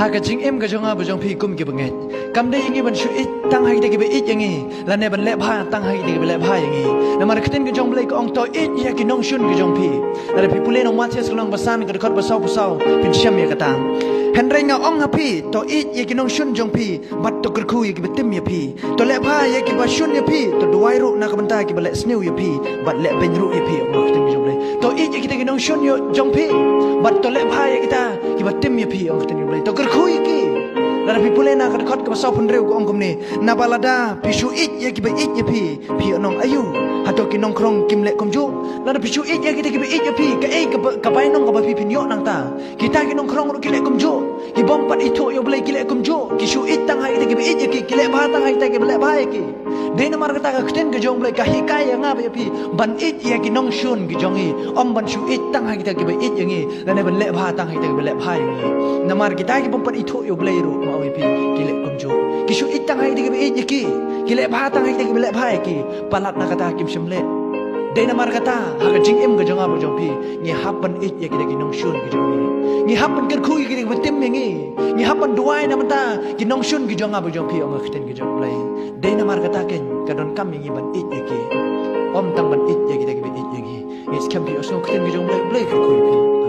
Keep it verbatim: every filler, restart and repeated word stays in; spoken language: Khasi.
Ha ka jingim ka jong nga bad jong phi kum ki bangeit, kam dei ïa ngi ban shu ïeit tang ha kita kiba ïeit ïa ngi, lane ban leh bha tang ha kita kiba leh bha ïa ngi. Namar ka ktien ka jong U Blei ka ong, to ïeit ïa ki nongshun ki jong phi. Lada phi pule na u Mathaios ka lynnong ba san ka dkhot ba saw phew saw, phin shem ïa kata. Hynrei nga ong ha phi, to ïeit ïa ki nongshun jong phi, bad to kyrkhu ïa kiba tim ïa phi. To leh bha ïa kiba shun ïa phi, to duwai ruh na ka bynta kiba leh sniew ïa phi, bad leh beiñ ruh ïa phi, ong ka ktien ka jong U Blei. To ïeit ïa kita ki nongshun ïa jong phi, bad to leh bha ïa kita kiba tim ïa phi, ong ka ktien ka jong U Blei. To kyrkhu ïa ki. Lada phi pule na ka dkhot kaba saw phew hynriew ka ong kumne, naba lada phi shu ïeit ïa kiba ïeit ïa phi, phi ïoh nong aïu? Hato ki nongkhrong kim leh kumjuh? Lada phi shu ïeit ïa kita kiba ïeit ïa phi, kaei kaba, ka bainong kaba phi phin ïoh nangta? Kita ki nongkhrong ruh ki leh kumjuh. Ki bym pat ithuh ïa U Blei ki leh kumjuh. Ki shu ïeit tang ha kita kiba ïeit ïa ki, ki leh bha tang ha kita kiba leh bha ïa ki. Dei namar kata ka ktien ka jong U Blei ka hikai ïa nga bad ïa phi ban ïeit ïa ki nongshun ki jong ngi, ym ban shu ïeit tang ha kita kiba ïeit ïa ngi, lane ban leh bha tang ha kita kiba leh bha ïa ngi. Namar kita ki bym pat ithuh ïa U Blei ruh, ma ong ïa phi, ki leh kumjuh. Ki shu ïeit tang ha kita kiba ïeit ïa ki, ki leh bha tang ha kita kiba leh bha ïa ki. Palat na kata kim shym leh. Dei namar kata, ha ka jingim ka jong nga bad jong phi, ngi hap ban ïeit ïa kita ki nongshun ki jong ngi. Ngi hap ban kyrkhu ïa kita kiba tim ïa ngi. Ngi hap ban duwai na bynta ki nongshun ki jong nga bad jong phi, ong ka ktien ka jong U Blei. Dei namar kata keiñ ka donkam ïa ngi ban ïeit ïa ki, ym tang ban ïeit ïa kita kiba ïeit ïa ngi. Ngi skhem phi, ïohsngew ka ktien ka jong U Blei, U Blei kyrkhu ïa phi.